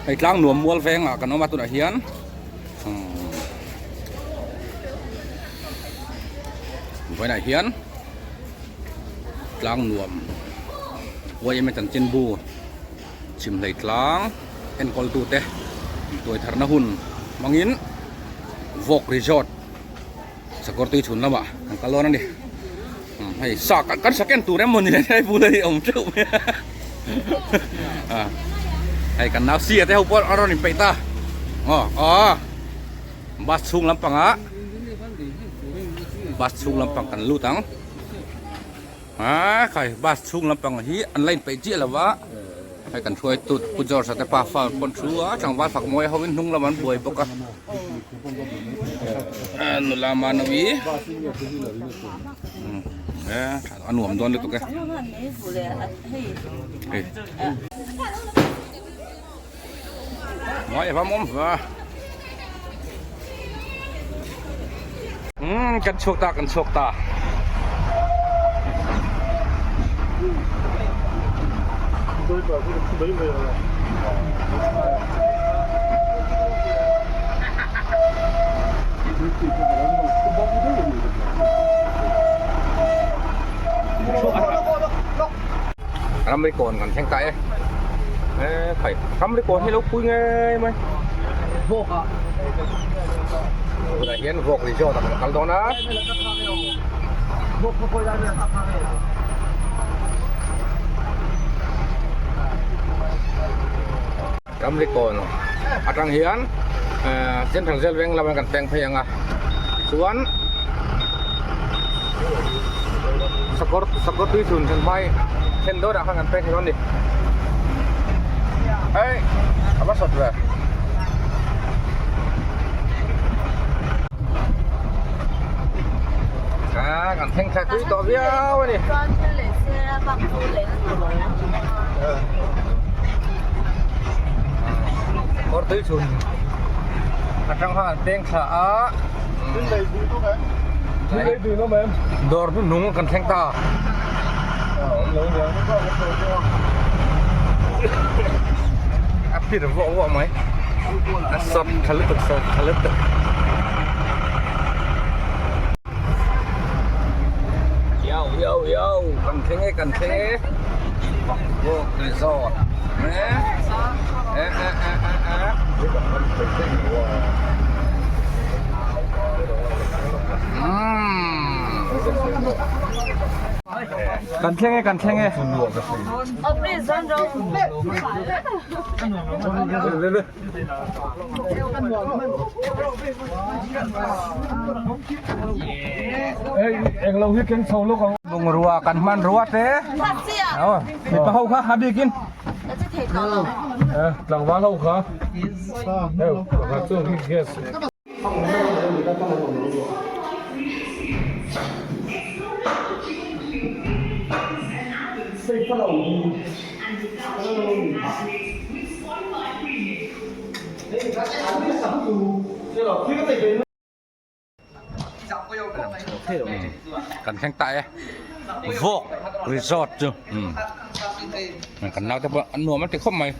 Hei tlang nuam mual vengah kan awm a tunah hian vawiinah hian tlang nuam yma chanchinbu chhimhlei tlang enkawl tute tuai tharna hun hmangin vawk resort sakawr tui chhun lamah an kal dawn a ni hei sa kan sa ken tur em maw ni le hei bula hi a awm teuh mai a hei kan nau sia te ho pawh a rawn inpeih ta aw aw bus chhung lampangah bus chhung lampang kan lut ang a khai bus chhung lampang hi an la inpeih chiah lo va hei kan hruai tut pu George a te pa fa an pawn thu a tlangval fak mawi ho in hnung lam an buai bawk a nula manawi a nuam dawn lutuk e hei Nói va mom va. Um kan chhuak ta kan chhuak ta. Ramri kawn kan thleng ta e e khai ramri kawn hi lo pui ngei mai vawk a tunah hian vawk resort ah kan kal dawn a ramri kawn atang hian central jail veng lamah kan peng phei ang a chuan sakawr sakawr tui chhun thlen hmai thlen dawrah khan kan peng thei dawn a ni hei a va sawt ve. A kan thleng thla tui tawh viau a ni. Kawr tui chhun atang khan an peng thla a. Dawr hnuhnung kan thleng ta. A phir vawh vawh mai. A sawt tha lutuk sawt tha lutuk. Yo yo yo kan thleng e kan thleng e. Vawk resort. Eh eh eh eh eh. Kan thleng e kan thleng e. Englo hi keng chho lawk ang. Bungrua kan hman rua te. Mipa ho kha a bikin. Tlangval ho kha. Gas. Kan thleng ta e vawk resort chu kan naute pawh an nuam an ti khawp mai.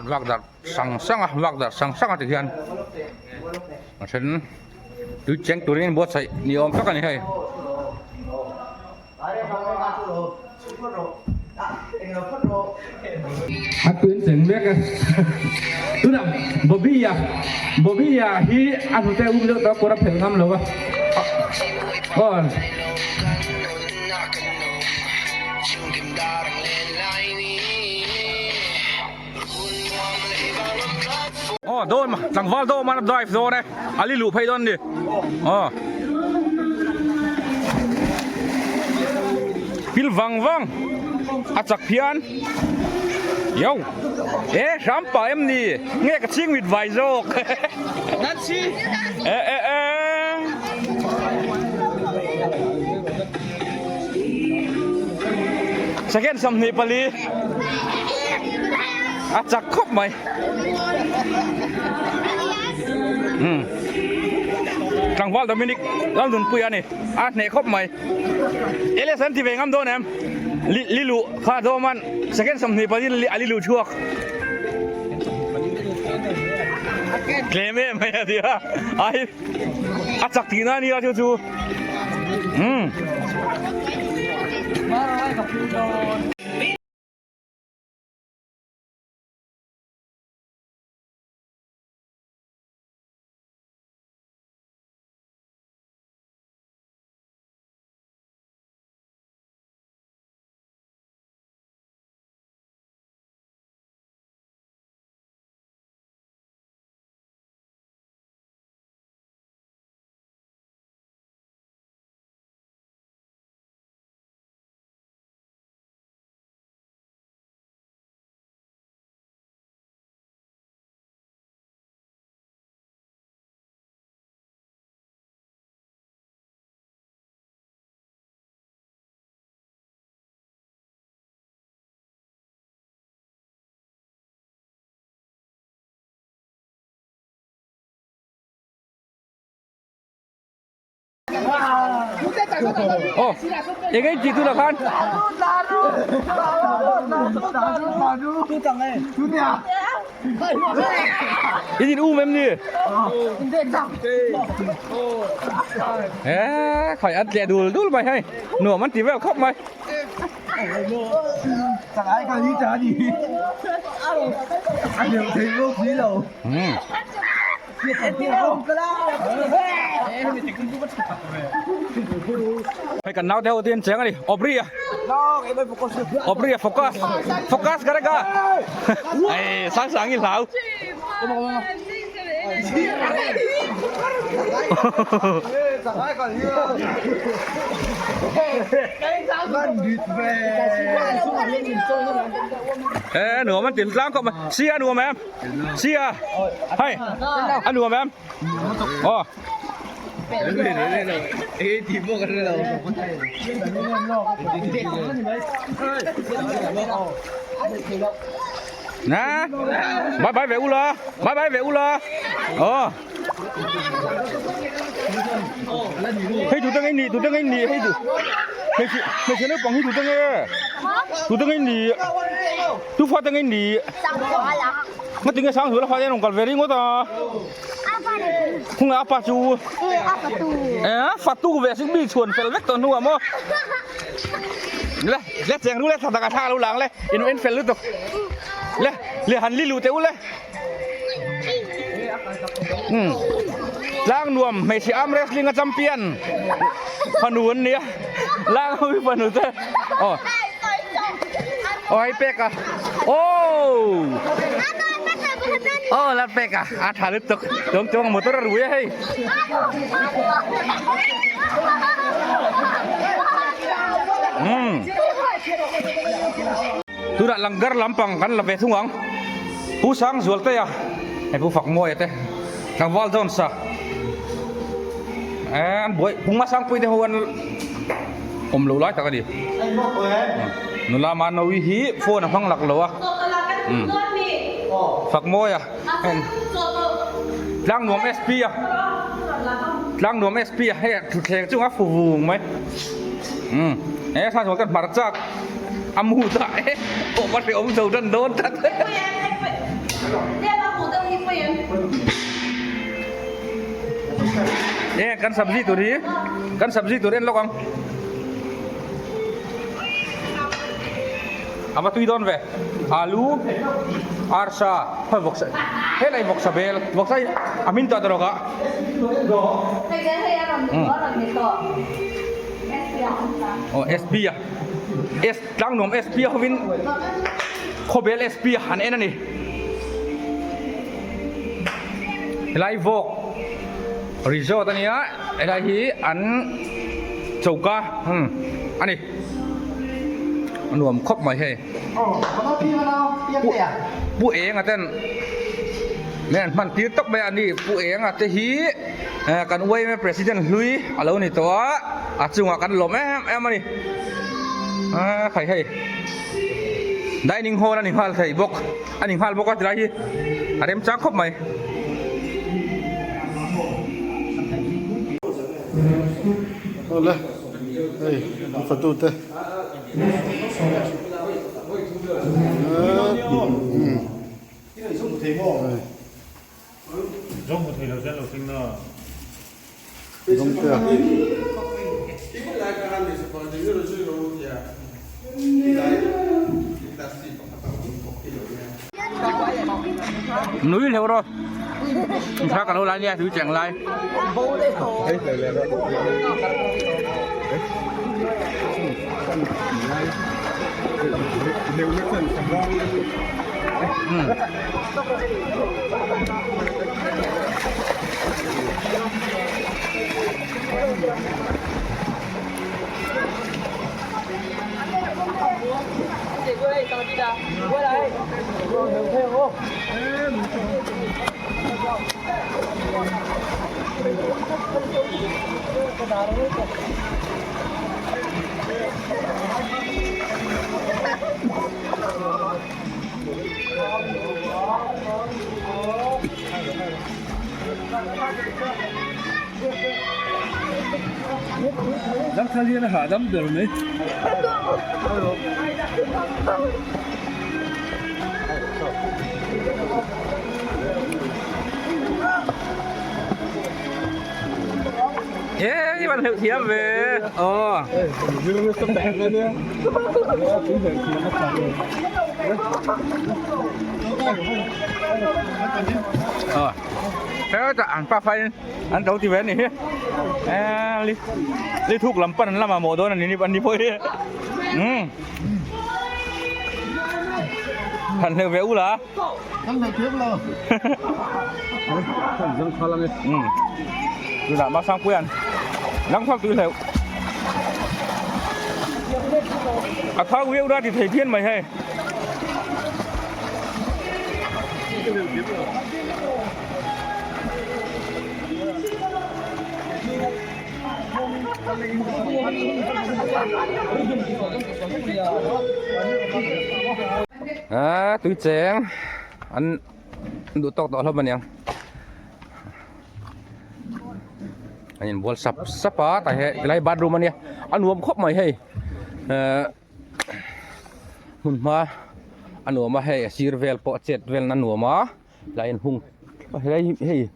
Vak darh sang sang a vak darh sang sang a ti hian a then tui cheng turin buatsaih ni awm tak a ni hei. A tuin cheng mek a tunah Bobby a Bobby a hi a hnute um deuh tawh a kawr a phelh ngam lo a aw. Aw dawn tlangval dawn man a drive dawn e a li luh phei dawn a ni aw pil vang vang a chak phian yo e hram pah em ni nge ka chhing mit vai zawk e e e. Second 24 a chak khawp mai. Tlangval Dominic Lalnunpuia a ni. A hneh khawp mai. Elias an ti ve ngam dawn em? Li li luh kha dawman second 24 in a li luh chhuak. Tlem em mai a ti a. Ai a chak tihna a nia chu chu. Umm. Oh, eng ei ti tu la khan. In in um em ni? Ê, khỏi ăn lẹ đùl đùl mày hay. Nửa ăn tí vào khóc mày. Hei kan naute ho te an cheng a ni Aubrey a Aubrey a focus focus ka reka ei sang sang i hlau Ê nuam an ti tlang khawp mai sia nuam em Sia hei a nuam em aw nè bye bye về ula bye bye về ula ờ hei tu tang ni tu tang ni hei tu hei hei nó bằng hei tu tang e tu tang ni Tu fa te ngei ni. Nga tinge sang zuala fa te rawn kal ve ringawt a. Khung a pa chu. E fatu ve sik mi chhuan fel vek tawh hnuah maw. Le le cheng ru le thla tak a thla lo lang le in en fel lutuk. Le le han li lu teh u le. Hmm. Tlang nuam hmeichhe arm wrestling a champion fanu an nia. Lang ho hi fanu te. Oh. Oh hei pek a. Oh. Oh la pek a. A tha lutuk. Chuang chuang motor a rui a hei. Hmm. Tunah langgar lampang kan la ve thung ang. Pu Sang Zualtea hei Pu Fakmawia te Tlangval Jones a eh an buai Pu Masangpui te ho an awm lo lai tak a ni. Nula Manovi hi phone a hmang lak lo a. Fakmawia Tlangnuam SP a Tlangnuam SP a hei thutthleng chungah fu vung mai. He Sang Zualtea hmarchak. A mu ta e pawh ka hre awm zo tan dawn tlat. E kan sabzi tur hi kan sabzi tur en lawk ang. A va tui dawn ve. Alu arsa khawi vawksa helai vawksa bel vawksa hi a hmin tawh ta rawk a. Aw SP a S tlangnuam SP a hovin khawbel SP a han en a ni helai vawk resort a nia helai hi an choka hmm a ni a nuam khawp mai hei pu eng a ten min an hman tir tawp mai a ni pu eng a te hi. Kan yma president hlui a lo ni tawh a, a chungah kan lawm em em a ni. Khai hei dining hall a ni nghal thei bawk a ni nghal bawk a tilai hi a remchang khawp mai. Awle hei an fatu te. Núi leo rồi sao cả lâu lại nha thứ chẳng lại Ê, bạn hiệu thiệp về. Ờ. Ờ. Thế cho ăn pa phai ăn đâu thì về nè. Ê, li li thuốc làm pan làm mà mồ đó là ni ăn đi phơi. Ừ. Thành hiệu về u là. Ừ. Là mà sang quen. Nắng thoát tùy hiệu. À thao yêu ra thì thầy thiên mày hay. À, tui cheng an duh tawk tawh hlawm aniang an inbual sap sap a tah hian tilai bathroom ania a nuam khawp mai hei ehh hmun hma a nuam a hei a sir vel pawh a chet vel na nuam a tlai in hung helai hi hei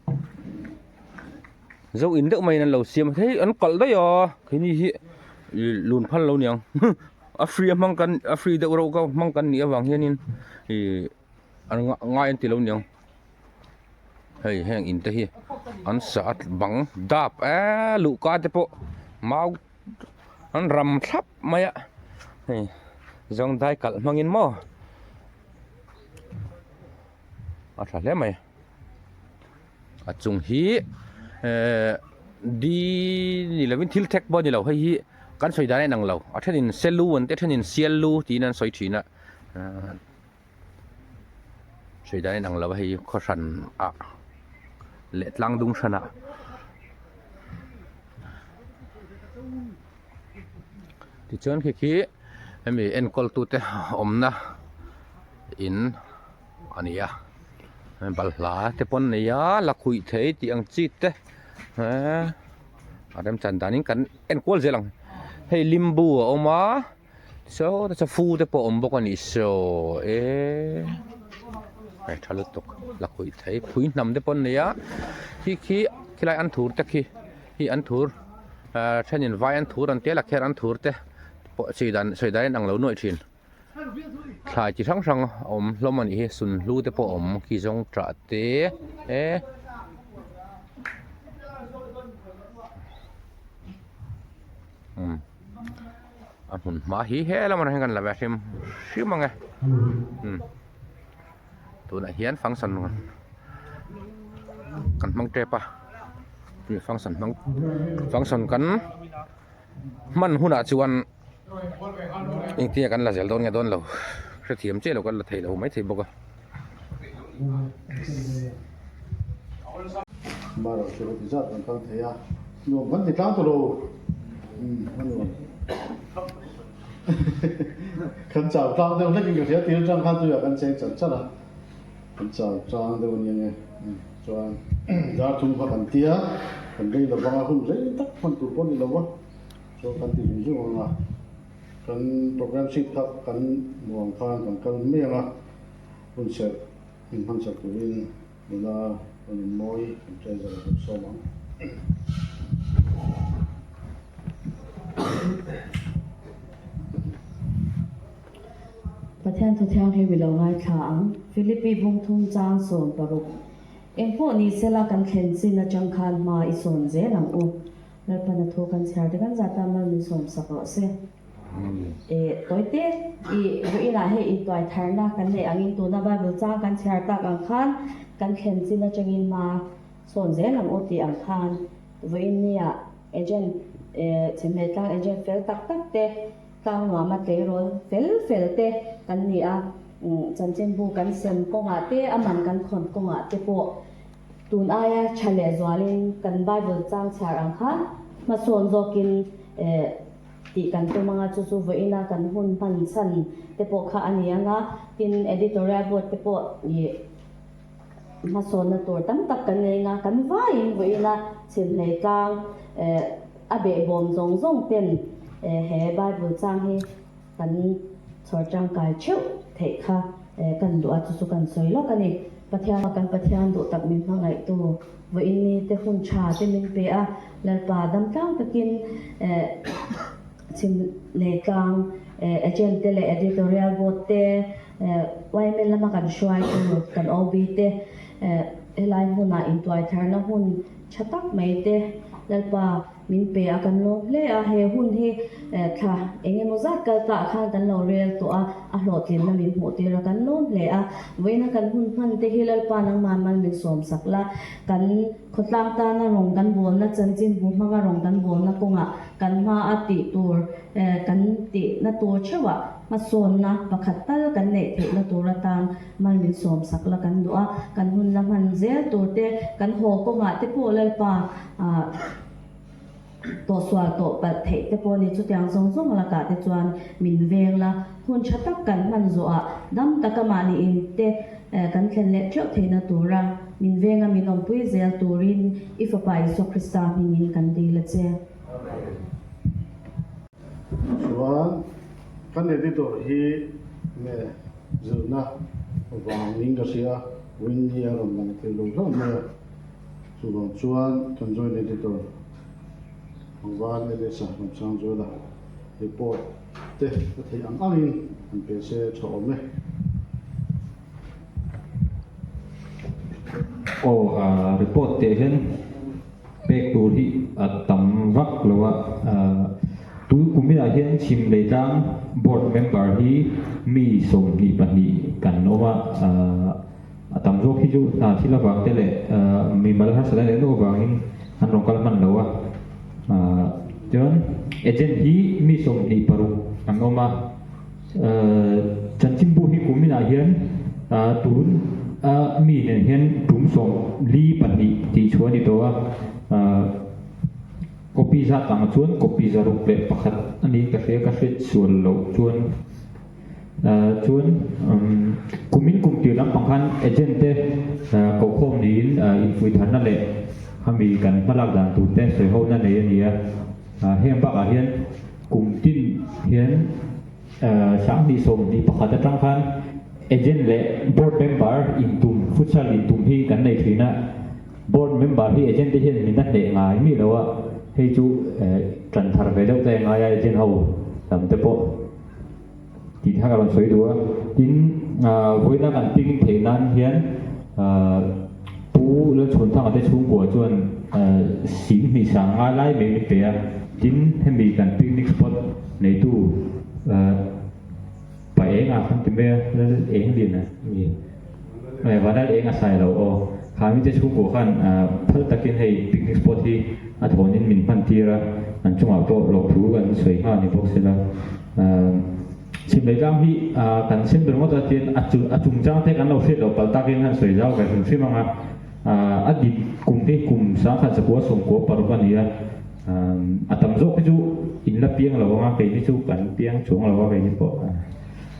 zo in deuh maiin an lo siam a hei an kalh daih a keini hi ih lun phal lo niang a free a hmang kan a free deuh reuh ka hmang kan nih avang hianin ih an ngai an ti lo niang hei heng in te hi an sa a bang dap eee luhka te pawh mau an ram thlap mai a hei zawng dai kalh hmangin maw a tha hle mai a chung hi ehh di ni lovin thil thek pawh a ni lo hei hi kan sawi dan a inang lo a thenin selu an ti a thenin siallu tiin an sawi thin a ahh sawi dan a inang lo a hei khaw hran ah leh tlang dung hran ah tichuan khi khi hemi enkawl tute awmna in a ni a balhla te pawn nei a la khuih thei tih ang chi te eee a remchan danin kan enkual zel ang hei limbu a awm a saw te fu te pawh a awm bawk a nih saw eee hei tha lutuk la khuih thei phui hnam te pawh an nei a khi khi khilai an thur te khi hi an thur ahh thenin vai an thur an tia lakher an thur te pawh sawi dan sawi dan a inang lo nuaih thin. Thlai chi hrang hrang a awm hlawm a nih hi sunhlu te pawh a awm khi zawng tah te e umm a hmun hma hi he lamah hian kan la ve hrim hrim ang e umm tunah hian function kan hmang tep a function hmang function kan hman hunah chuan. Engtia kan la zel dawn nge dawn lo hrethiam chiah lo kan la thei lo mai thei bawk a. Mara chu ka ti zat kan kal thei a, nuam kan ti tlang tawh lo umm a nuam kan chau tlang deuh hlekin ka hria tir atang khan tuiah kan cheng chan chan a, kan chau tlang deuh a nia nge chuan dar thum kha kan tia. Kan rei lo vang a, hun rei tak hman tur pawh a ni lo va, chuan kan ti zung zung ang a, kan program sheet kha kan hmuh ang khan kan kal mai ang a, hun serh min hman sak turin nula rawn inmawi kan treasurer kan sawm ang. Pathian thu thianghlim i lo ngaithla ang. Philippi bungthum chang 16. Engpawh ni sela kan thlen chin atang khan hma i sawn zel ang u. Lalpan a thu kan chhiar te kan zat a mal min sawm sak rawh se. E tawite i vawiinah hei intuai tharna kan neih angin tuna Bible chang kan chhiar tak ang khan kan thlen chin atangin hma sawn zel ang u tih ang khan vawiin nia agent e chhemhlei tlang agent fel tak tak te Tlang nuama tleirawl fel fel te kan ni a, chanchinbu kan sem kawngah te, a man kan khawn kawngah te pawh tun aia tha leh zualin kan Bible chang chhiar ang khan hmasawn zawkin tih kan tum anga chu chu vawiina kan hun hman chhan te pawh kha a ni ang a, tin editorial board te pawh ih hmasawnna tur tam tak kan nei anga kan vaiin vawiina chhimhlei tlang A behbawm zawng zawng ten he Bible chang hi kan chhawr tangkai theuh theih kha kan duh a, chu chu kan sawi lawk a ni. Pathian kan Pathian duh tak min hmangaihtu vawiin ni te hun tha te min pe a, Lalpa dam tlang takin chhim lei tlang agent te leh editorial board te YML lama kan hruaitu kan OB te helai hmunah intuai tharna hun Tha tak mai te Lalpa min pe a kan lawm hle a, he hun hi thla eng emaw zat kal ta ah khan kan lo rel tawh a, a hlawhtlinna min hmuh tir a kan lawm hle a, vawiina kan hun hman te hi Lalpa nangmah mal min sawm sak la, kan khawtlang tana rawng kan bawlna chanchin bu hmanga rawng kan bawlna kawngah kan hma a tih tur kan tihna tur theuhah hmasawnna pakhat tal kan neih theihna tur atan Mal min sawm sak la kan duh a, kan hun la hman zel tur te, kan haw kawngah te pawh Lalpa ah tawhsual tawh palh theih te pawh a ni. Chutiang zawng zawng lakah te chuan min veng la, hun tha tak kan hman zawhah dam taka mahni in te kan thlen leh theuh theihna tura min venga min awmpui zel turin i Fapa Isua Krista hmingin kan dil a che. Chuan kan editor hi nge zirna vangin ka hria Winnie a rawn lang thei lo hlauh mai a, chuvang chuan kan joint editor Tlangval Elisa Ramsangzuala report te a theih ang angin han pe se tha awm e. Aw report teh hian pek tur hi a tam vak lo a, tun kuminah hian chhim leitlang board member hi mi 22 kan awm a, a tam zawk hi chu hna thil avang te leh mimal harsatna leh nuam avangin an rawn kal hman lo a, chuan agent hi mi 26 an awm a. Chanchinbu hi kuminah hian tun a mi nen hian tum 42 tih chhuah a ni tawh a, copy zat ang chuan copy 601 a niin ka hria, ka hriat sual loh chuan chuan kumin kum tir lampang khan agent te kohkhawm niin infuih tharna leh khami kan hmalak dan tur te sawi hona nei a ni a, heng bakah hian. Kum tin hian 2021 atang khan agent leh board member intum, futsal intum hi kan nei thin a. Board member hi agent te hian min a hneh ngai mi lo a, hei chu tan thar ve deuh te a ngai a agent ho lam te pawh tih kha ka rawn sawi duh a. Tin, vawiina kan picnic theih nan hian Pu Lalchhunthanga te chhungkua chuan 20 sanga lai mai min pe a, tin hemi kan picnic spot neitu pa eng ah khan ti mai a, Lal eng lian a mi Vanlal eng a sai lo aw, kha mite chhungkua khan phal takin hei picnic spot hi a thawnin min hman tir a, an chungah pawh lawmthu kan sawi nghal ni bawk sela. Chhimlei tlang hi kan chhim ber ngawt a tin a a chungchang te kan lo hriat loh palh takin han sawi zau ve hrim hrim ang a, a dik kum hi kum 1996 a ni a, a tam zawk hi chu in la piang lo ang a, keini chu kan piang chuang lo a keini pawh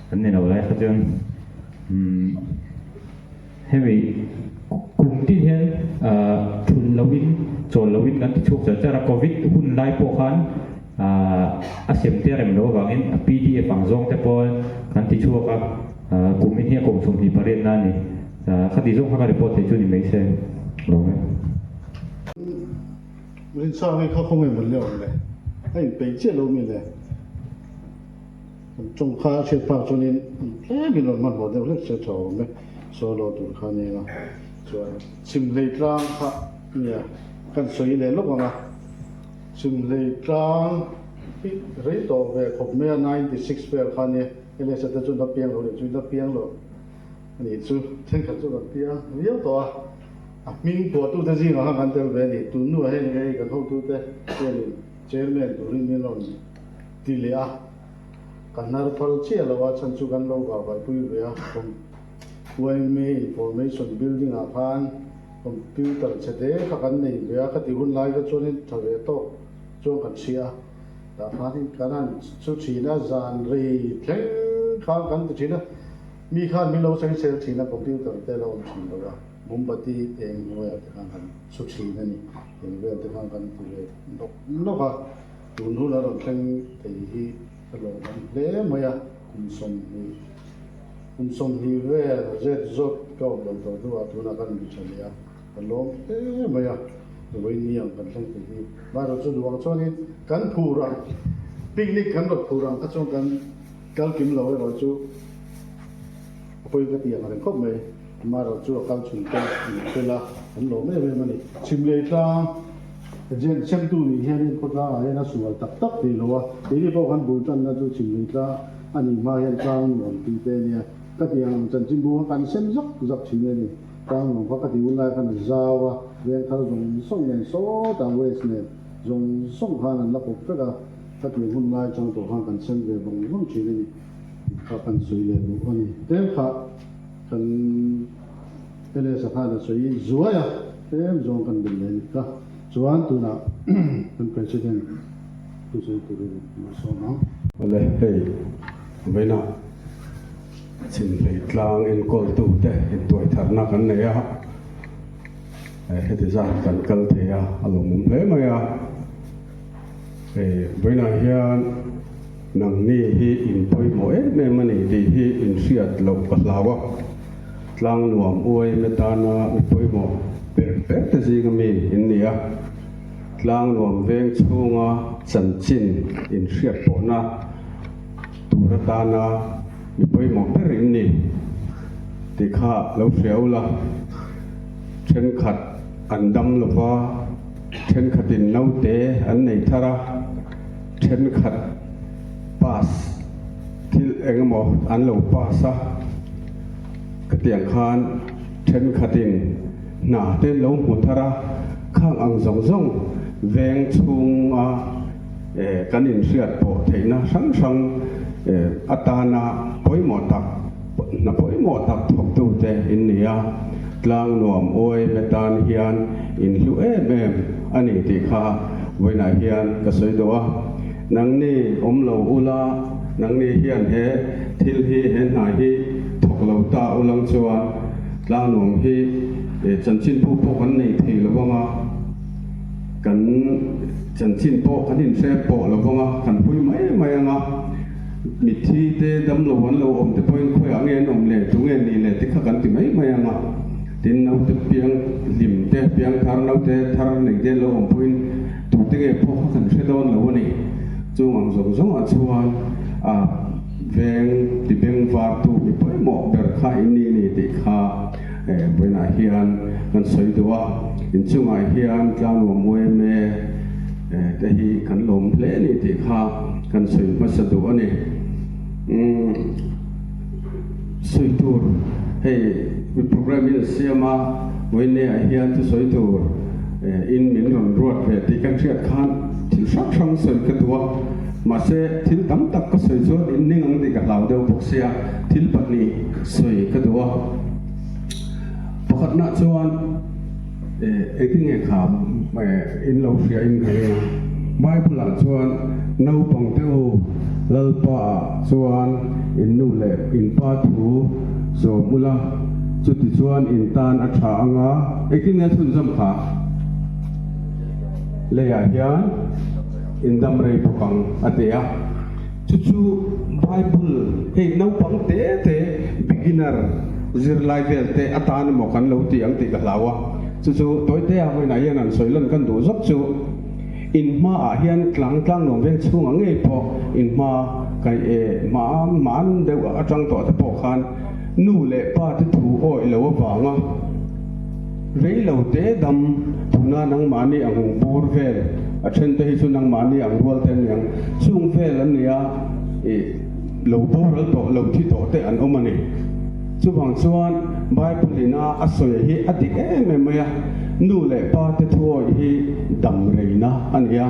kan ni lo lai kha chuan hemi kum tin hian thulh loin. chawl loin kan ti chhuak char char a, Covid hun lai pawh khan a sem te a rem loh avangin pdf ang zawng te pawh kan ti chhuak a, kumin hi a kum 28 na a ni. Khati zawng kha ka report thei chu ni mai se lawm e. Rinsang hi kha khawngaih mawlh le awm le, a inpeih chiah lo mi le. Kan tawng kha a hriat phak chuanin tlemin rawn hmanhmawh deuh hlek se tha awm e, solo tur kha nia chuan chhimhlei tlang kha nia kan sawi leh lawk ang a, chhimhlei tlang hi rei tawh ve khawp mai a 96 vel kha nia LSA te chu an la piang lo leh chu in la piang lo a nih chu thenkhat chu kan piang viau tawh a, a hming phuahtute zingah khan kan tel ve a ni, tun hnuah heng hei kan hotute hianin chairman turin min rawn ti leh a, ka hnar phal chiah lo a, chhan chu kan lo vahvaipui ve a, YMA Information Building ah khan computer chhe te kha kan nei ve a, khati hun lai kha chuanin tha ve tawk chuan kan chhiah a, tah khanin kan han chu thin a, zan rei thleng khan kan ti thin a, mi khan min lo sawi sel thin a, computer te lo awm thin lo a, mombati eng hnuaiah te khan kan chhu thin a ni, eng vel te khan kan ti ve nawk nawk a. Tun hun a rawn thleng thei hi ka lawmawm hle mai a, kum 20, kum 20 vel zet zawt ka awm lo tawh hnuah tunah kan inri tha leh a, ka lawm hle mai a, vawiin ang kan thleng thei hi. Amaherawhchu chu duang chuanin kan phur ang, picnic kan rawn phur ang kha chuan kan kal kim lo erawh chu a pawi ka ti ang reng khawp mai. Amaherawhchu a kal chhun te an fel a, an lawm em em a ni. Chhimlei tlang. Agent semtu nih hianin khawtlangah hian a sual tak tak thei lo a, keini pawh kan bul tanna chu chhimlei tlang a nih hma hian tlang nuam tih te a nia. Ka tih ang chanchinbu kha kan sem zak zak thin a ni. Tlang nuam kha ka tih hun lai khan a zau a, veng thar zawng zawng nen sawtah waste nen zawng zawng khan an la kawp vek a, ka tih hun lai chang tawh khan kan sem ve vawng vawng thin a ni tih kha kan sawi leh duh a ni. Tlem kha kan. LS a khan a sawi zuai a, tlem zawng kan bel leh a ni ka. Chuan tunah kan President thusawi turin an sawm ang. Awle hei vawiinah Chhimhlei tlang enkawltute intuaitharna kan nei a, heti zat kan kal thei a, a lawmawm hle mai a. Hei vawiinah hian nangni hi in pawimawh em em a ni tih hi in hriat loh ka hlau a. Tlang nuam uai me tana mi pawimawh ber ber te zinga mi in ni a. Tlang nuam veng chhunga chanchin in hriat pawhna tur atana mi pawimawh ber in ni tih kha lo hria ula. Thenkhat an dam lova. Thenkhatin naute an nei thar a, thenkhat pass thil eng emaw an lo pass a, ka tiang khan thenkhatin hna te an lo hmu thar a, khang ang zawng zawng veng chhunga kan inhriat pawh theihna hrang hrang atana pawimawh tak hna pawimawh tak thawktute in ni a, tlang nuam uai me tan hian in hlu em em a ni tih kha vawiinah hian ka sawi duh a. Nangni awm lo ula, nangni hian he thil hi, he hna hi thawk lo ta ulang chuan tlang nuam hi chanchinbu pawh kan nei thei lo vang a, kan chanchin pawh kan inhre pawh lo vang a, kan hui mai mai ang a. Mitthi te damlo an lo awm te pawhin khawiah nge an awm le, tu nge ni le ti kha kan ti mai mai ang a. Tin, naute piang hlim te, piang thar naute thar nei te an lo awm pawhin tute nge pawh kha kan hre dawn lo a ni. Chung ang zawng zawngah chuan a veng ti beng vartu mi pawimawh ber kha in ni ni tih kha vawiinah hian kan sawi duh a. Inchungah hian Tlangnuam yma te hi kan lawm hle a ni tih kha kan sawi hmasa duh a ni. Umm sawi tur hei program in siam a, vawiinne ah hian chu sawi tur in min rawn ruat ve tih kan hriat khan thil hrang hrang sawi ka duh a, mahse thil tam tak ka sawi chuan in ning ang tih ka hlau deuh bawk sia, thil pahnih sawi ka duh a. Pakhatna chuan Engtin nge kha in lo hria in ka ring a, Bible ah chuan naupang te u Lalpa ah chuan in nu leh in pa thu zawm ula, chuti chuan in tan a tha anga, engtin nge chhunzawm kha? Leiah hian in dam rei bawk ang, a ti a. Chu chu Bible hei naupang te te beginner zirlai vel te atan emaw kan lo ti ang tih ka hlau a. Chu chu tawite a vawiinah hian an sawi lan kan duh zawk chu in hmaah hian tlang tlang nuam veng chhungah ngei pawh in hma kai e hma hman deuh atang tawh te pawh khan nu leh pa te thu awih lo avanga Rei lo te dam tuna nangmahni ang bawr vel a then te hi chu nangmahni ang rual te an ni ang. Chung vel an nia ih lo boral tawh lo thi tawh te an awm a ni. Chuvang chuan Bible in a a sawi hi a dik em em mai a, nu leh pa te thuawih hi dam reina a ni a,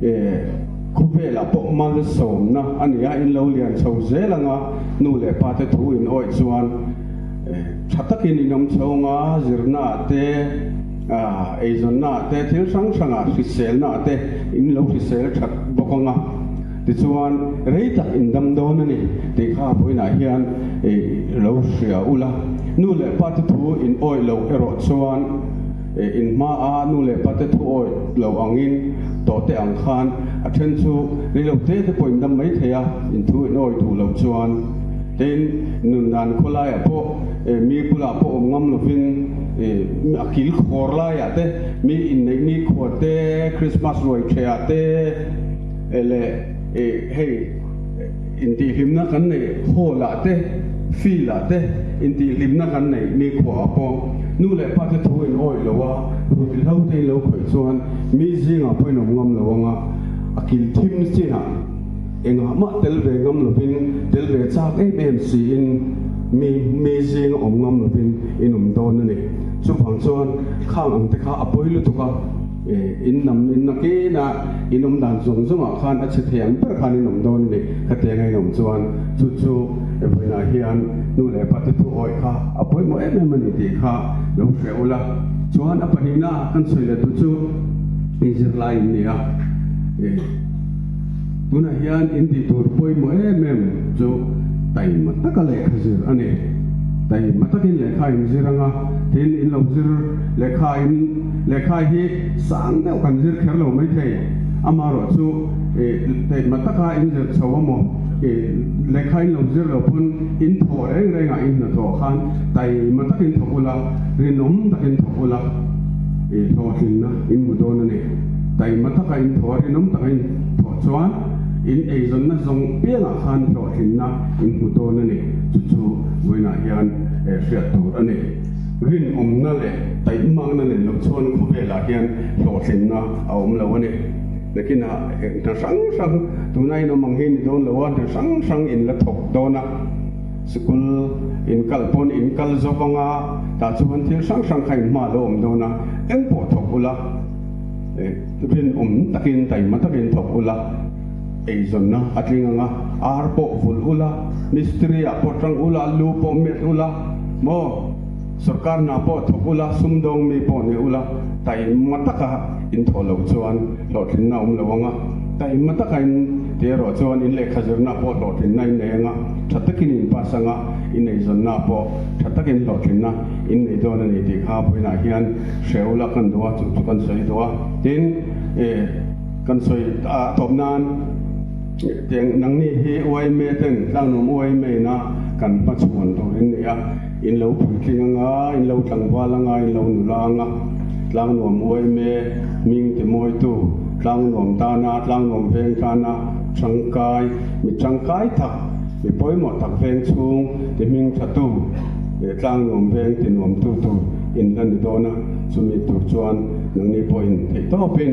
ih khawvelah pawh malsawmna a ni a, in lo lian chho zel anga nu leh pa te thu in awih chuan Tha takin in awm chhung a, zirnaah te, eizawnnaah te, thil hrang hrangah hriselnaah te in lo hrisel that bawk ang a. Tichuan, rei tak in dam dawn a ni tih kha vawiinah hian lo hria ula. Nu leh pa te thu in awih loh erawh chuan in hmaa nu leh pa te thu awih lo angin tawh te ang khan a then chu rei lo te te pawh in dam mai thei a, in thu in awih duh loh chuan. Tin, nun dan khawlaiah pawh mi bulah pawh awm ngam lovin a kil khawr laiah te, mi inneih nikhua te, Krismas ruai thehah te leh hei intihhlimna kan neih hall-ah te, field-ah te intihhlimna kan neih nikhuaah pawh nu leh pa te thu in awih lo a, ruihhlo te in lo khawih chuan mi zingah pawh in awm ngam lo ang a, a kil thim chinah. Engah mah tel ve ngam lovin, tel ve chak em em siin mi mi zinga awm ngam lovin in awm dawn a ni. Chuvang chuan khang ang te kha a pawi lutuk a, in nam in nakin a in awm dan zawng zawngah khan a chhe thei ang ber khan in awm dawn a ni. Khatianga in awm chuan chu chu vawiinah hian nu leh pa te thu awih kha a pawimawh em em a ni tih kha lo hre ula. Chuan a pahnihna kan sawi leh duh chu inzirlai in ni a. Tunah hian in tih tur pawimawh em em chu taima taka lehkha zir a ni. Taima takin lehkha in zir anga, tin in lo zir lehkha in lehkha hi sang deuh kan zir kher lo maithei. Amaherawh chu taima taka in zir chho amaw lehkha in lo zir lo pawn in thawh reng rengah in hnathawh khan taima takin thawk ula, rinawm takin thawk ula hlawhtlinna in hmu dawn a ni. Taima taka in thawh a rinawm taka in thawh chuan in eizawnna zawng piangah khan hlawhtlinna in hmu dawn a ni. Chu chu vawiinah hian hriat tur a ni. Rinawmna leh taihmakna nen loh chuan khawvelah hian hlawhtlinna a awm lo a ni. Nakinah hna hrang hrang tuna in awm ang hi ni dawn lo a, hna hrang hrang in la thawk dawn a. Sikul in kal pawn in kal zo vang a, tah chuan thil hrang hrang kha in hma lo awm dawn a, engpawh thawk ula. Rinawm takin taima takin thawk ula, eizawnna a tling ang a, ar pawh vulh ula, mistiri ah pawh tang ula, lu pawh met ula, maw sorkar hna pawh thawk ula, sumdawng mi pawh ni ula, taima taka in thawh loh chuan hlawhtlinna a awm lo ang a, taima taka in ti erawh chuan in lehkha zirna pawh hlawhtlinna in nei ang a, tha takin in pass ang a, in eizawnna pawh tha takin hlawhtlinna in nei dawn a ni tih kha vawiinah hian Hreu la kan duh a, chu chu kan sawi duh a. Tin, eh, kan sawi a tawp nan tiang nangni hi YMA ten tlangnuam YMA ina kan hmachhuan tur in ni a, in lo puitling anga, in lo tlangval anga, in lo nula anga, tlangnuam YMA hming ti mawitu, tlangnuam tana, tlangnuam veng tana tangkai, mi tangkai tak, mi pawimawh tak veng chhung ti hming thatu, eh, tlangnuam veng ti nuamtu tur. In la ni dawn a, chumi tur chuan nangni pawhin theih tawpin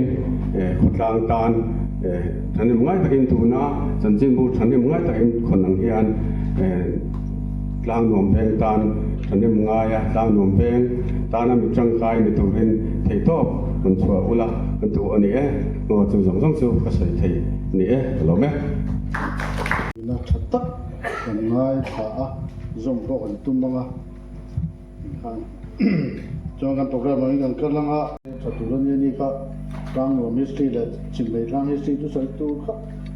khawtlang tan thahnem ngai takin tuna chanchinbu thahnem ngai takin khawn ang hian tlang nuam veng tan thahnem ngaia tlang nuam veng tana mi tangkai ni turin theih tawp rawn chhuah ula kan duh a ni e, aw chu zawng zawng chu ka sawi thei a ni e, ka lawm e. Tuna tha tak kan ngaithla a, zawm pawh kan tum ang a. Chuan kan program angin kan kal ang a. Tha tur a nia ni kha Tlangnuam history leh Chimlei tlang history chu sawi tur kha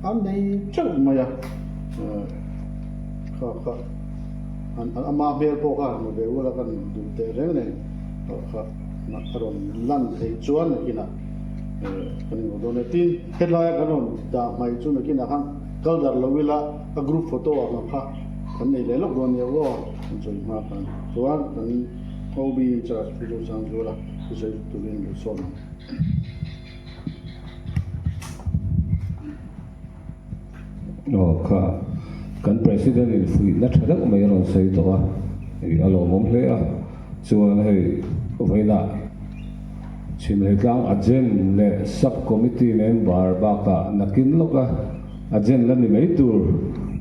an nei teuh mai a. Kha kha an ama hmel pawh kha han hmu ve ula kan duh teh reng nen kha a rawn lan theih chuan nakinah. Kan inhmu dawn e. Tin, helaia kan rawn dah hmai chu nakinah khan kal dar lo ila a group photo ang ang kha kan nei leh lawk dawn nia aw kan sawi hma khan. Chuan kan OB in charge Pu Zosangzuala thusawi turin lo sawm ang. Aw kha kan President in fuihna tha deuh mai a rawn sawi tawh a, a lawmawm hle a. Chuan hei vawiinah Chhimhleitlang Agent leh Sub Committee member bakah nakin lawka Agent la ni mai tur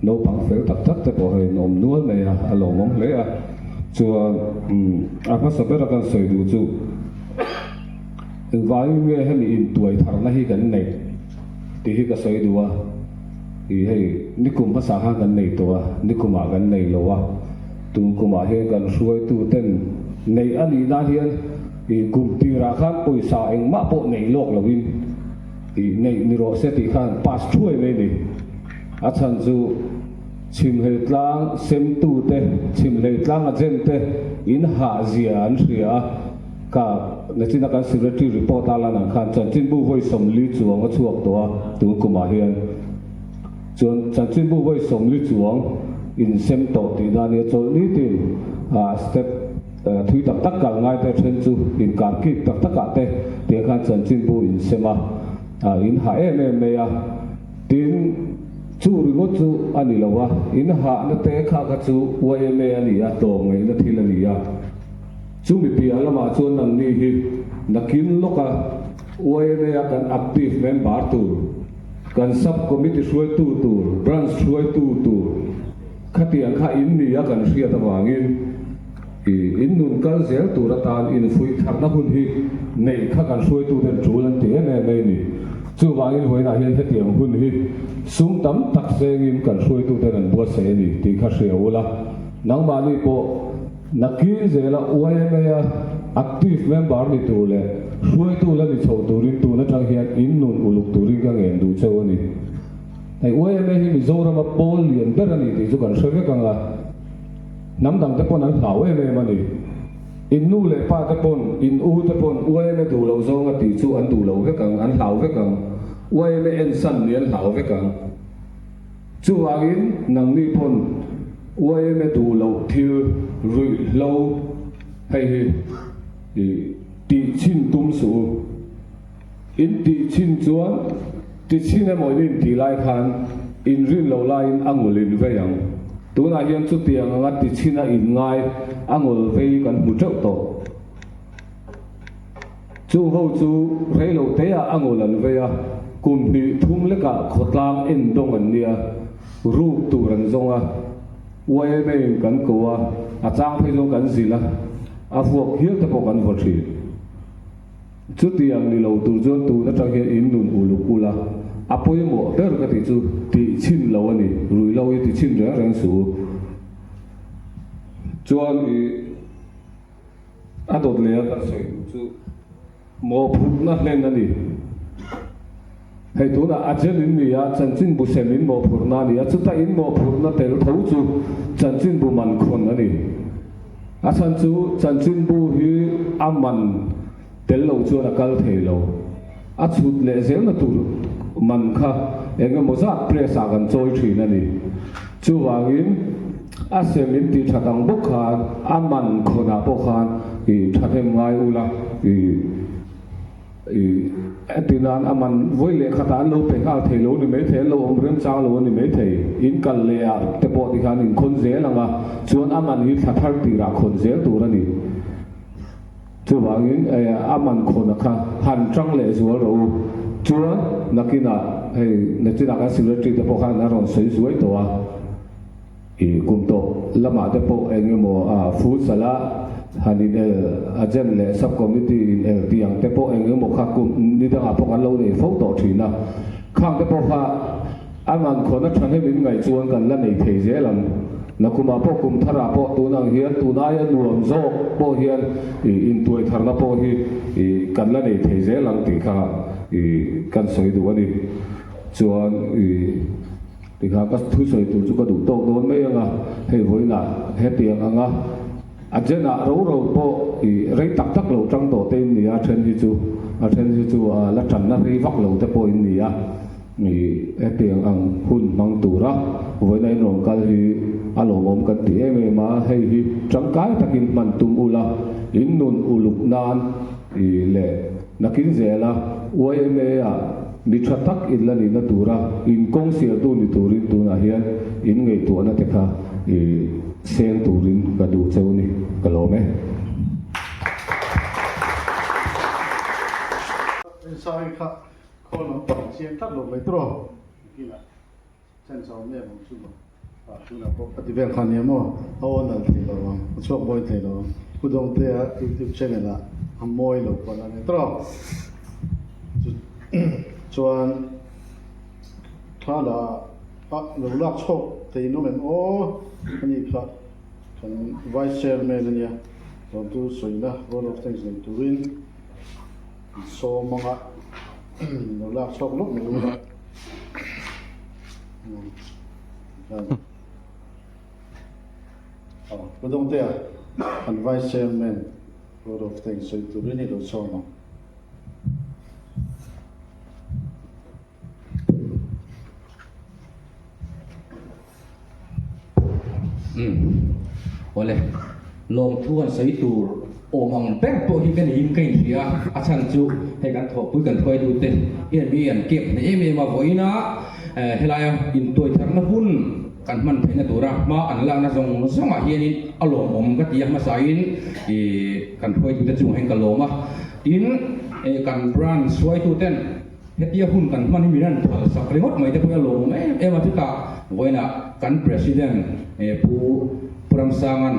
naupang fel tak tak te pawh hei an awm nual mai a, a lawmawm hle a. Chuan a hmasa bera kan sawi duh chu engvangin nge hemi intuai tharna hi kan neih tih hi ka sawi duh a. Ih hei nikum hmasa khan kan nei tawh a, nikumah kan nei lo a. Tun kumah hian kan hruaituten neih a nih nan hian ih kum tirah khan pawisa engmah pawh nei lawk loin ih neih ni rawh se tih khan pass thuai mai a ni. A chhan chu Chhimhleitlang semtute, Chhimhleitlang agent te in hah zia an hria a, ka nachina kan secretary report a lan ang khan chanchinbu vawi 40 chuang a chhuak tawh a tun kumah hian. Chuan chanchinbu vawi 40 chuang insem tawh tih dan hi a chawlh nitin a step thui tak tak kal ngai te then chu inkar kik tak takah te tiang khan chanchinbu insem a, in hah em em mai a. Tin, chu ringawt chu a ni lo a, in hahna te kha kha chu yma a ni a, tlawmngaihna thil a ni a. Chumi piah lamah chuan nangni hi nakin lawka yma a kan active member tur, Kan sub committee hruaitu tur, branch hruaitu tur khatiang kha in ni a kan hriat avangin i in nun kal zel tur atan infuih tharna hun hi neih kha kan hruaitu ten tul an ti em em mai a ni. Chuvangin vawiinah hian hetiang hun hi sum tam tak sengin kan hruaitu ten an buatsaih a ni tih kha hria ula, nangmahni pawh Nakin zela YMA-a active member ni tur leh hruaitu la ni chho turin tun atang hian in nun uluk turin ka ngen duh cheu a ni. Hei YMA hi Mizorama pawl lian ber a ni tih chu kan hre vek ang a, hnam dangte pawn an hlau em em a ni. In nu leh pa te pawn, in u te pawn YMA duh loh zawnga tih chu an duh lo vek ang, an hlau vek ang. YMA ensan nih an hlau vek ang. Chuvangin nangni pawn yma duh loh thil ruihhlo hei hi i tih chhin tum suh u. In tih chhin chuan ti chhin emaw in intih lai khan in rin loh laiin a ngul in vei ang. Tunah hian chutiang anga ti chhin a in ngai a ngul vei kan hmu teuh tawh. Chung ho chu reilo teah a ngul an vei a, kum hnih thum lekah khawtlang en dawng an nia, ruk tur an zawng a, YMA in kan ko a, a chang phei zawng kan zilh a, a vuak hial te pawh kan vaw thin. Chutiang ni lo tur chuan tun atang hian in nun uluk ula, a pawimawh ber ka tih chu tih chhin lo a ni, ruihlo hi ti chhin reng reng suh u. Chuan i. A dawt leh a kan sawi duh chu mawhphurhna hlen a ni. Hei tunah agent in ni a, chanchinbu sem in mawhphurhna a ni a, chuta in mawhphurhna tel tho chu chanchinbu man khawn a ni. A chhan chu chanchinbu hi a man tel lo chuan a kal thei lo. A chhut leh zelna tur man kha eng emaw zat press ah kan chawi thin a ni. Chuvangin a sem in tih that ang bawk khan a man khawnah pawh khan i thahnem ngai ula i i heti nan a man vawi leh khatah an lo pe nghal thei lo ni maithei an lo awm remchang lo a ni maithei. In kal leh ah te pawh tikhan in khawn zel ang a, chuan a man hi thla thar tirah khawn zel tur a ni. Chuvangin a man khawna kha han tang leh zual rawh u. Chuan nakinah hei nachinah kan secretary te pawh khan a rawn sawi zuai tawh a, i kum tawp lamah te pawh eng emaw a futsal a han in el agent leh sub committee in el tih ang te pawh eng emaw kha kum ni dangah pawh kan lo nei fo tawh thin a, khang te pawh kha A man khawna thahnem in ngaih chuan kan la nei thei zel ang. Nakumah pawh kum tharah pawh tun ang hian tun aia nuam zawk pawh hian i intuai tharna pawh hi i kan la nei thei zel ang tih kha i kan sawi duh a ni. Chuan i tikha ka thusawi tur chu ka duh tawk dawn mai ang a, hei vawiinah hetiang anga a jenah ro ro pawh i rei tak tak lo tang tawh te in nia then hi chu. A then hi chu la tanna rei vak lo te pawh in ni a, hetiang ang hun hmang tura vawiina in rawn kal hi a lawmawm kan ti em em a, hei hi tangkai takin hman tum ula, in nun uluk nan leh nakin zela yma ah mi tha tak in la nihna tura in kawng sialtu ni turin tunah hian in ngaihtuahna te kha seng turin ka duh cheu ni, ka lawm e. Insai kha khawl lam pang chiang tlat lo mai tur aw. Nakinah chen chho em ang chu maw. Ah tunah pawh ka ti vel kha nia maw. A aw nalh thei lo ang, a chhuak mawi thei lo ang. Pu Dawngtea youtube channel ah a mawi lo pawn a ni tur aw. Chuan thla la ah lo lak chhawk thei in awm em aw ani kha. Kan Vice Chairman a nia, Lawmtu sawina Vote of Thanks nei turin an sawm ang a, lo lak chhuak lawk mai ula. Pu Dawngtea, kan Vice Chairman Vote of Thanks sawi turin i lo sawm ang. Umm awle lawmthu han sawi tur awm ang ber pawh hi ka niin ka inhria a chhan chu hei kan thawhpui kan hruaitute hian mi an kep hneh em em a vawiina helaia intuaitharna hun kan hman theihna tura hma an lakna zawng zawngah hianin a lawmawm ka ti a hmasain ih kan hruaitute chungah hian ka lawm a tin kan branch hruaituten Hetia hun kan hman hi min rawn phal sak ringawt mai te pawh hi a lawmawm em em a, chutah vawiinah kan President Pu Pu Ramsanga'n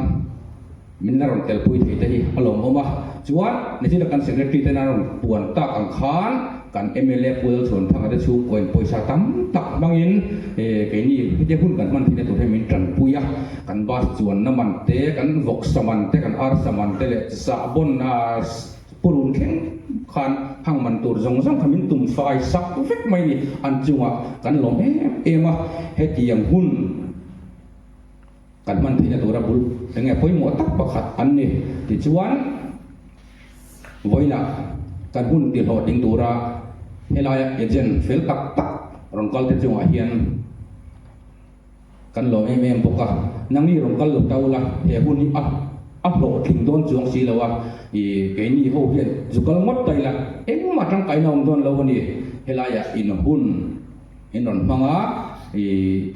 min la rawn telpui thei te hi a lawmawm a, chuan nichina kan Secretary ten a rawn puan tak ang khan kan mla Pu Lalchhuanthanga te chhungkaw in pawisa tam tak hmangin keini hetia hun kan hman theihna tur hian min tanpui a, kan bus chuanna man te, kan vawksa man te, kan arsa man te leh sahbawn Purun thleng khan hang man tur zawng zawng kha min tum fai sak vek mai ni. An chungah kan lawm em em a, hetiang hun kan hman theihna tura bul eng nge pawimawh tak pakhat an ni. Tichuan, vawiinah kan hun tihlawhtling tura helaia agent fel tak tak rawn kal te chungah hian Kan lawm em em bawk a, nangni rawn kal lo ta ula, he hun hi a a hlawhtling dawn chuang si lo a, ih keini ho hian zu kal ngawt ta ila engmah tangkaina awm dawn lo a ni, helaiah in hun in rawn hmang a, ih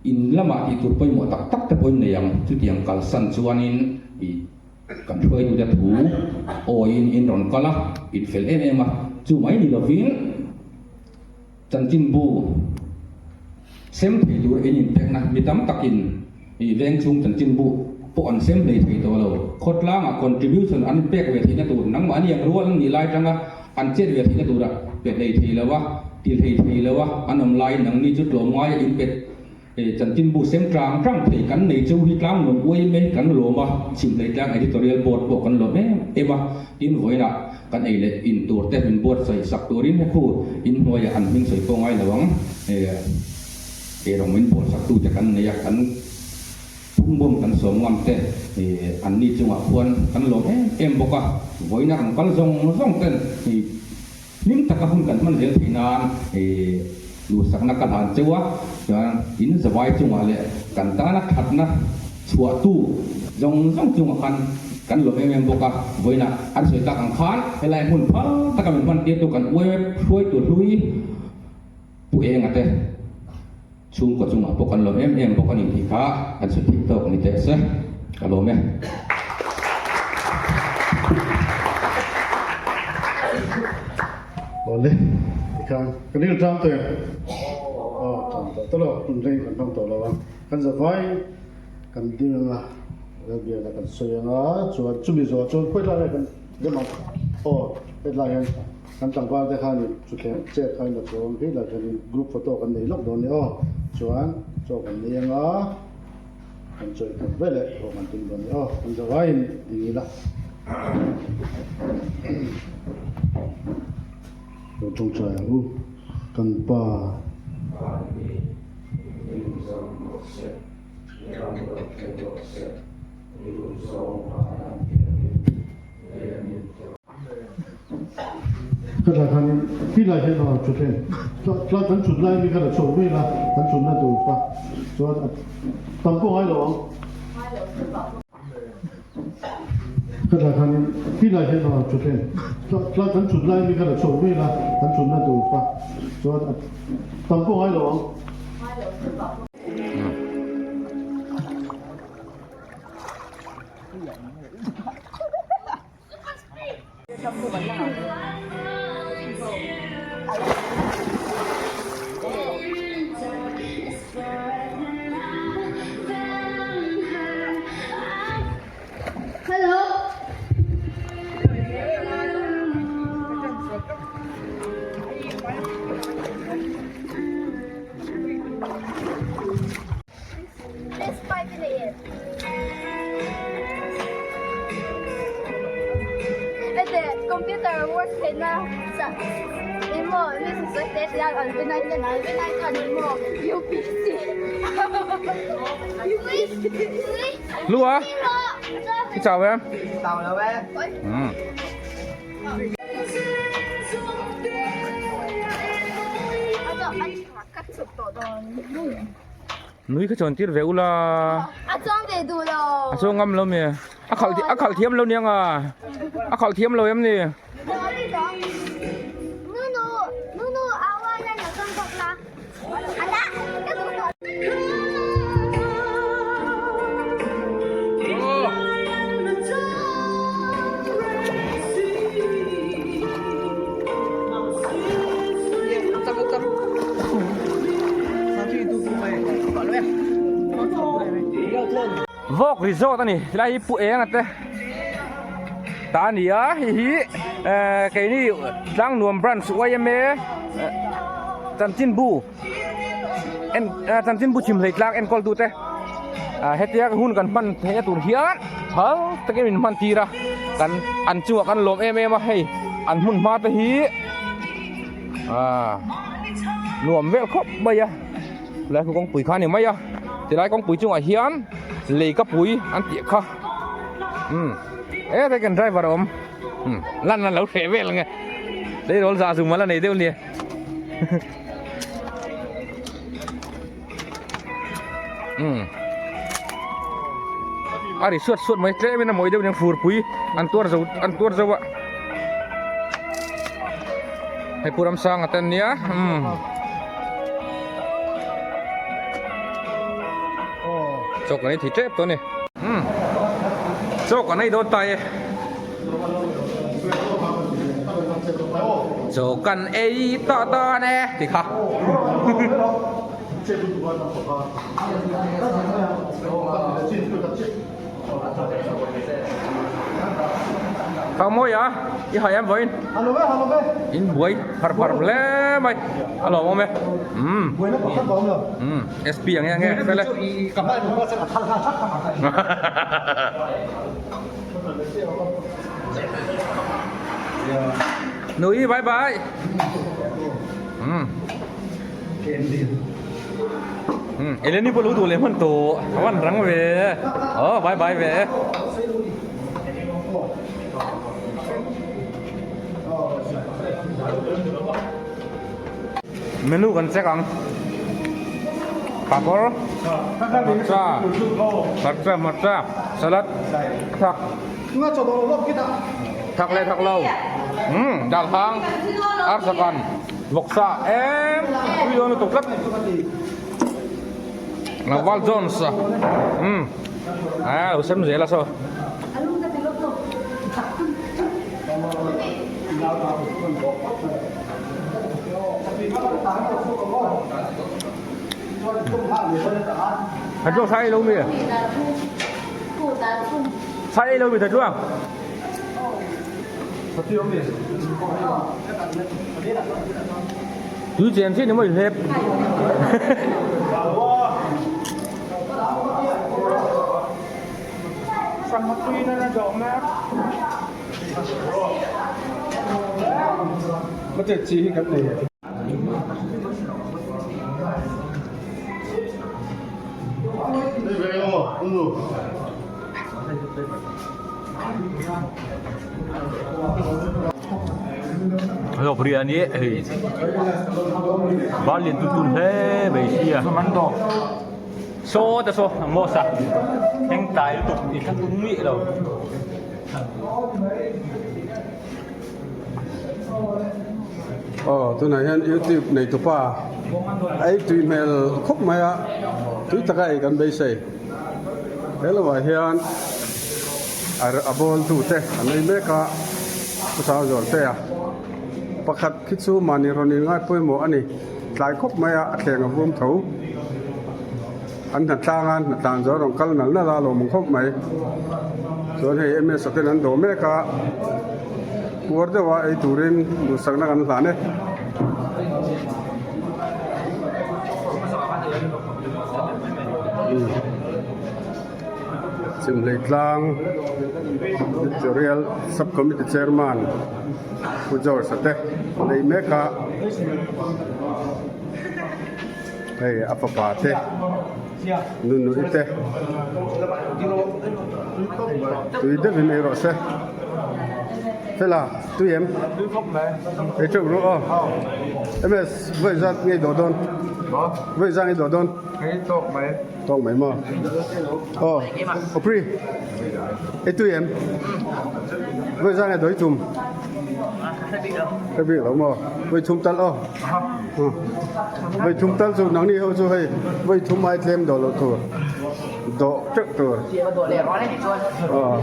in lamah tih tur pawimawh tak tak te pawh in nei ang, chutiang kalsan chuanin ih kan hruaitute thu awiin in rawn kal a, in fel em em a, chu mai ni lovin. Chanchinbu sem thei tur in inpekna mi tam takin i veng chhung chanchinbu pawh an sem hlei thei tawh lo. Khawtlangah contribution an inpek ve theihna tur nangmahni ang rual an nih lai atanga an chet ve theihna tura pe hlei thei lo a, ti hlei thei lo a an awm laiin nangni chu tlawmngaia inpet Chanchinbu sem tlang tlang thei kan nei chu hi tlang nuam uai mai kan lawm a, Chhimhlei tlang Editorial Board pawh kan lawm em em a, tin vawiinah kan ei leh in tur te min buatsaih sak turin he khu in hnuaiah an hming sawi pawh ngai lo ang, eirawng min buatsak tu te kan nei a, kan phungbawm kan sawm ngam te an ni chungah khuan kan lawm em em bawk a, vawiinah rawn kal zawng zawng ten Hlim taka hun kan hman zel theih nan duhsakna ka hlan cheu a, chuan in zavai chungah leh kan tana thatna chhuahtu zawng zawng chungah khan kan lawm em em bawk a, vawiinah an sawi tak ang khan helai hmun phal taka min hman tirtu kan uaip hruaitu hlui Pu Enga te chhungkaw chungah pawh kan lawm em em bawk a ni tih kha kan sawi theih tawk ni teh se ka lawm e. Awle tikhan ka ril tang tawh em? Aw tang tawh tawh lo hun reng kan hmang tawh lo ang kan zavai kan ding anga Lalbiana kan sawi anga chuan chumi zawh chuan khawi lai kan dem ang aw hetlai hian Kan tlangval te khan thutthleng chair kha in la chuang hi la hian in group photo kan nei lawk dawn nia aw. Chuan chaw kan nei anga kan chawih khat vel eh pawh kan tum dawn nia aw. Kan zavaiin ding ila. Lo tawngtai ang u. Kan pa. Vanni, i duhzawng rawh se, i ram rawh thleng rawh se, i duhzawng vanah hianin lei a min tawh. Khatlai khanin tilai hian a rawn thut em? Tlai kan thut lai mi kha la chho vel a, kan thutna tur kha chuan a tam pawh ngai lo ang. Khatlai khanin tilai hian a rawn thut em? Tlai kan thut lai mi kha la chho vel a, kan thutna tur kha chuan a tam pawh ngai lo ang. Lua i chau em? Chau lo e. Nui kha chuan tir ve ula. A chuang ve duh lo. A chuang ngam lo mi. A khalh a khalh thiam lo niang a. A khalh thiam lo em ni. Nunu nunu awa na na chuang bawk la. Ala ka duh tawh. Vawk resort a ni tilai hi pu eng ate ta a ni a hei hi eh keini Tlangnuam branch yma chanchinbu en chanchinbu chhimhlei tlang enkawl tute ah hetia hun kan hman theihna tur hian phal takin min hman tir a kan an chungah kan lawm em em a hei an hmun hma te hi ah nuam vel khawp mai a tilai khu kawngpui kha a ni mai a tilai kawngpui chungah hian lei ka pui an tih kha umm e hei kan driver a awm umm lan a lo hreh vel ang e tleirawl zah zum a la nei deuh nia. Umm a ri suat suat mai tlem in a mawi deuh aniang furpui an tuar zo an tuar zo a hei pu Ramsanga te an nia umm chaw kan ei thei tep tawh a ni umm chaw kan ei dawn ta e. Chaw kan ei tawh dawn e tih kha. Thang mawi a i hai em vawiin in buai phar phar hle mai a lawmawm e umm umm SP ang nge nge fel e. Nui bye bye. Eleni pawh lo duh leh hman tawh a van rang ve aw bye bye ve. Menu kan check ang papawr hmarcha hmarcha hmarcha salad thak thak leh thak lo umm dal hang arsakan vawksa em tui dawn lutuk tlat Val Jones umm a lo sem zel a saw. Thật chuang sai lâu mi sai lâu mi thật chuang tui chen chi ni mai hlep Ri a ni hei bal lian tut tun hle mai sia saw te saw Amos a thleng tlai lutuk i thla tum miah lo. Aw tunah hian youtube nei tupa ei tui hmel khawp mai a tui taka ei kan beisei he lovah hian a bawl tu te an ei mek a chutah zawr te a pakhat khi chu mahni rawn in ngai pawimawh a ni tlai khawp mai a a thleng a vum tho an hna tlang a hna tlan zawh a rawn kal nal nal a lawm ang khawp mai chuan hei ms a ten an dawh mek a puar deuh a ei turin duhsakna kan hlan e. Chimhlei tlang Editorial Sub Committee Chairman Pu George a te nei mek a hei a fapa te nunui te tui deuhin ei rawh se fela tui em ei teuh rawh aw ms vawi zat ngei dawh dawn vawi zat ngei dawh dawn. Tawk mai maw? Aw, Opri, i tui em? Vawi zan nge dawi thum? Hre bik lo maw? Vawi thum tal aw. Vawi thum tal chu nangni ho chu hei vawi thum ai tlem dawh loh tur. Dawh teuh tur. Aw.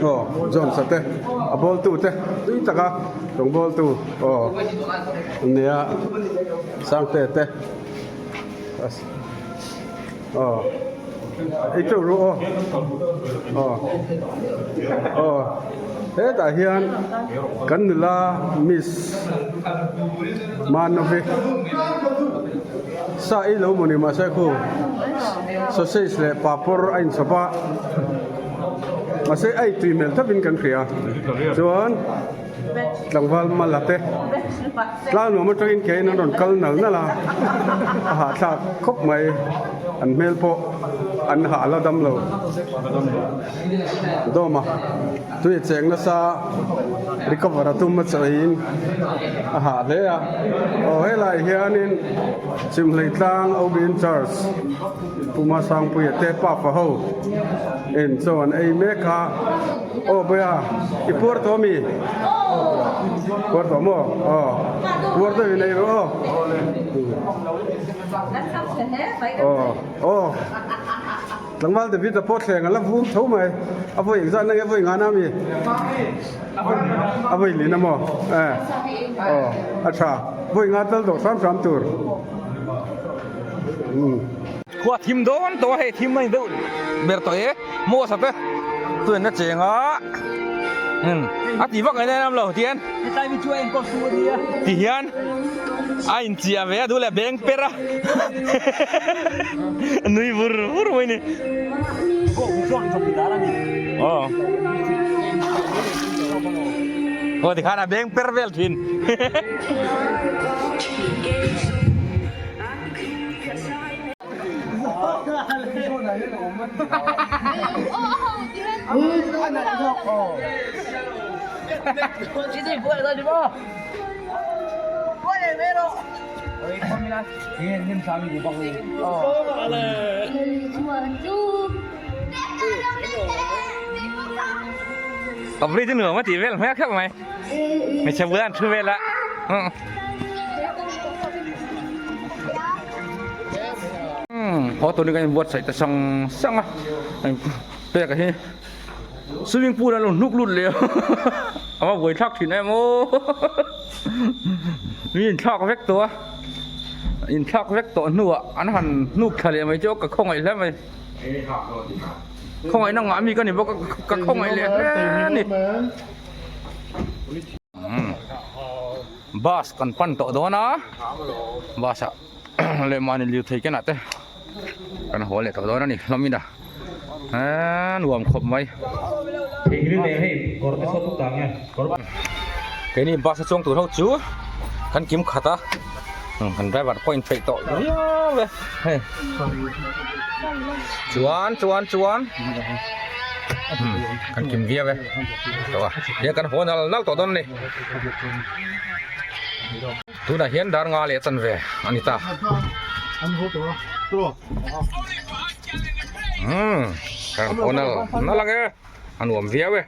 Aw, Jones-a te, a bawltu te tui taka rawngbawltu aw nia Sangte te aw ei teuh ru aw aw aw hetah hian kan nula miss Manovi sa ei lo mawni mahse khu sausage leh papawr a inchhawp a mahse a ei tui hmel thlapin kan hria chuan tlangval mala te tlang nuam atangin keiin an rawn kal nal nal a a hahthlak khawp mai an hmel pawh an hah la dam lo dawm a. Tui a cheng nasa recover a tum a chawhin a hah hle a aw helai hianin Chimhlei tlang OB in charge Puma Sangpuia te pafa ho in chaw an ei mek a aw Bawia i puar tawh ami puar tawh maw aw puar deuhin ei rawh aw aw aw. Tlangval David a pawh thleng a la vum tho mai. A vawi engzat na nge vawi ngana ami? A vawi lin a maw? Eh. Aw, a tha. Vawi nga tal dawh hram hram tur. Umm. Khua thim dawn tawh a hei thim a ni deuh ber tawh e maw sate chuan a cheng a umm a ti vak ngaih na em lo tihian tihian a inchiah ve a duh leh beng per a. Nui vur vur mai ni. Aw. Aw tikhan a beng per vel thin. Hợp lý chứ nửa mà chỉ vel hmel khep mai hmeichhe bula an thu vel a haw turin kan inbuatsaih ta sang sang a pek a hi swimming pool a lo hnuk lut leh a va buaithlak thin em aw mi inthlak vek tawh a inthlak vek tawh hnuah an han hnuk thla leh mai chu ka khawngaih hle mai khawngaihna ngah mi ka ni bawk a ka khawngaih leh hle a ni bus kan pan tawh dawn a bus ah leh mahni lirthei kenah te kan haw leh tawh dawn a ni hlawmin a eee nuam khawp mai. Keini bus a chuang tur ho chu kan kim khat a kan driver pawh a inpeih tawh viau e hei chuan chuan chuan. Kan kim viau e. Tawh a. Hian kan haw nal nal tawh dawn a ni. Tunah hian dar nga leh chanve a ni ta. Umm kan haw nal nal ang e. A nuam viau e.